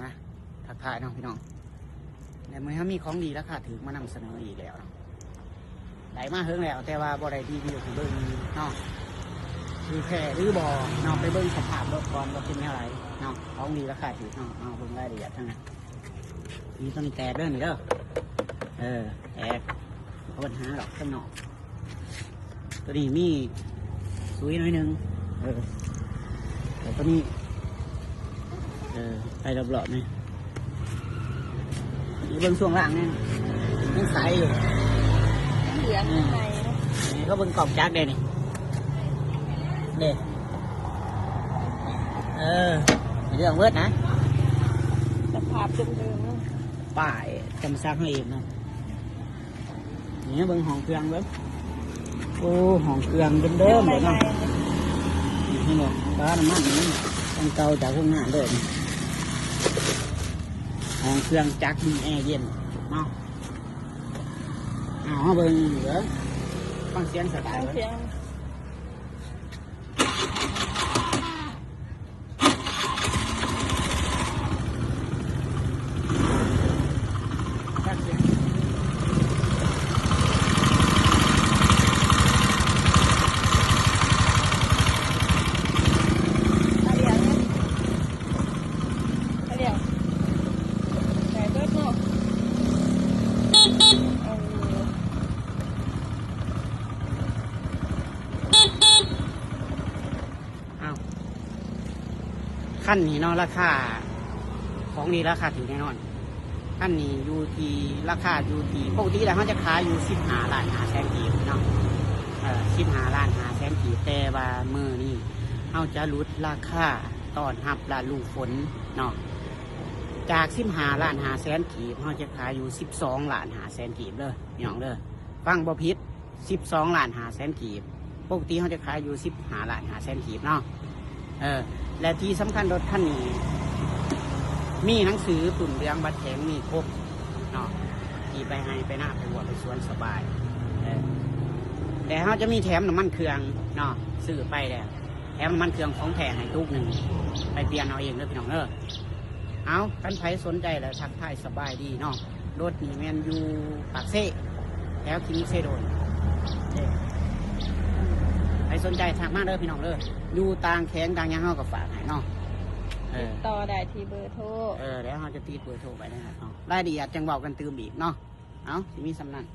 ມາທັກທາຍເນາະພີ່ນ້ອງ ແລະມື້ນີ້ເຮົາມີຂອງດີລາຄາຖືກມານຳສະເໜີອີກແລ້ວເນາະ. ໄດ້ມາເຫິງແລ້ວ ແຕ່ວ່າບໍ່ໄດ້ຣີວິວໃຫ້ເບິ່ງເນາະ ຄືແທ້ຫຼືບໍ່ເນາະ. ໄປເບິ່ງສະພາບລົດກ່ອນວ່າເປັນແນວໃດເນາະ. ຂອງດີລາຄາຖືກເນາະ ເອົາເບິ່ງລາຍລະອຽດທາງໃນ. ນີ້ຕົວນີ້ແຕກເດີນີ້ເດີ ເອີ ແຕກ ບໍ່ມີບັນຫາດອກຂ້າງນອກ. ຕົວນີ້ມີຊຸຍໜ້ອຍໜຶ່ງ ເອີ ແຕ່ຕົວນີ້ ເອີ ໄປຮອບໆນີ້ ນີ້ເບິ່ງຊ່ວງລ່າງນີ້ ຍັງໃສຢູ່ ເຫຼືອງ ອືມ ໃນເນາະ. ນີ້ເຂົາເບິ່ງກ້ອງຈັກເດ້ນີ້ ເດ້ ເອີ ເລື່ອງເວີດນະ ສະພາບເດີມໆເນາະ ປ້າຍຈຳສັກເຮົາເອງເນາະ. ນີ້ເບິ່ງຫ້ອງເຄື່ອງເບິ່ງ ໂອ້ ຫ້ອງເຄື່ອງເດີມໆເລີຍເນາະ. ນີ້ເຫັນບໍ່ ປານ້ຳມັນນີ້ ອັນເກົ່າຈາກໂຮງງານເລີຍ. ຫ້ອງເຄື່ອງຈັກມີແອເຢັນເນາະ. ເອົາ ເຮົາເບິ່ງເດີ ຟັງສຽງສະຕາເບິ່ງ ອ້າວ ຄັນນີ້ເນາະ ລາຄາຂອງດີລາຄາຖືກແນ່ນອນ. ຄັນນີ້ຢູ່ທີ່ ລາຄາຢູ່ທີ່ ປົກກະຕິແລ້ວເຮົາຈະຂາຍຢູ່ສິບຫ້າລ້ານຫ້າແສນກີບເນາະ ເອີ ສິບຫ້າລ້ານຫ້າແສນກີບ ແຕ່ວ່າມື້ນີ້ເຮົາຈະຫຼຸດລາຄາຕ້ອນຮັບລະດູຝົນເນາະ ຈາກສິບຫ້າລ້ານຫ້າແສນກີບ ເຮົາຈະຂາຍຢູ່ສິບສອງລ້ານຫ້າແສນກີບເດີພີ່ນ້ອງເດີ. ຟັງບໍ່ຜິດ ສິບສອງລ້ານຫ້າແສນກີບ ປົກກະຕິເຮົາຈະຂາຍຢູ່ສິບຫ້າລ້ານຫ້າແສນກີບເນາະ ເອີ ແລະທີ່ສຳຄັນລົດຄັນນີ້ມີໜັງສືປຶ້ມເຫຼືອງບັດແຂງມີຄົບເນາະ ຂີ່ໄປໄຮ່ໄປນາໄປຮົ້ວໄປສວນສະບາຍ ເອີ ແລະເຮົາຈະມີແຖມນ້ຳມັນເຄື່ອງເນາະ ຊື້ໄປແລ້ວແຖມນ້ຳມັນເຄື່ອງຂອງແທ້ໃຫ້ຕຸກໜຶ່ງ ໄປປ່ຽນເອົາເອງເດີພີ່ນ້ອງເດີ. ເອົາ ຄັນໃຜສົນໃຈແລ້ວທັກທາຍສະບາຍດີເນາະ. ລົດນີ້ແມ່ນຢູ່ປາກເຊ ແຖວຄລີນິກເຊໂດນ ເດ້ ໃຜສົນໃຈທັກມາເດີພີ່ນ້ອງເດີ ຢູ່ຕ່າງແຂວງຕ່າງຫຍັງເຮົາກໍຝາກໃຫ້ເນາະ ເອີ ຕິດຕໍ່ໄດ້ທີ່ເບີໂທ ເອີ ແລ້ວເຮົາຈະຕິດເບີໂທໄວ້ໃນນັ້ນເນາະ ລາຍລະອຽດຈັ່ງເວົ້າກັນຕື່ມອີກເນາະ. ເອົາ ຊິມີສ່ຳນັ້ນ.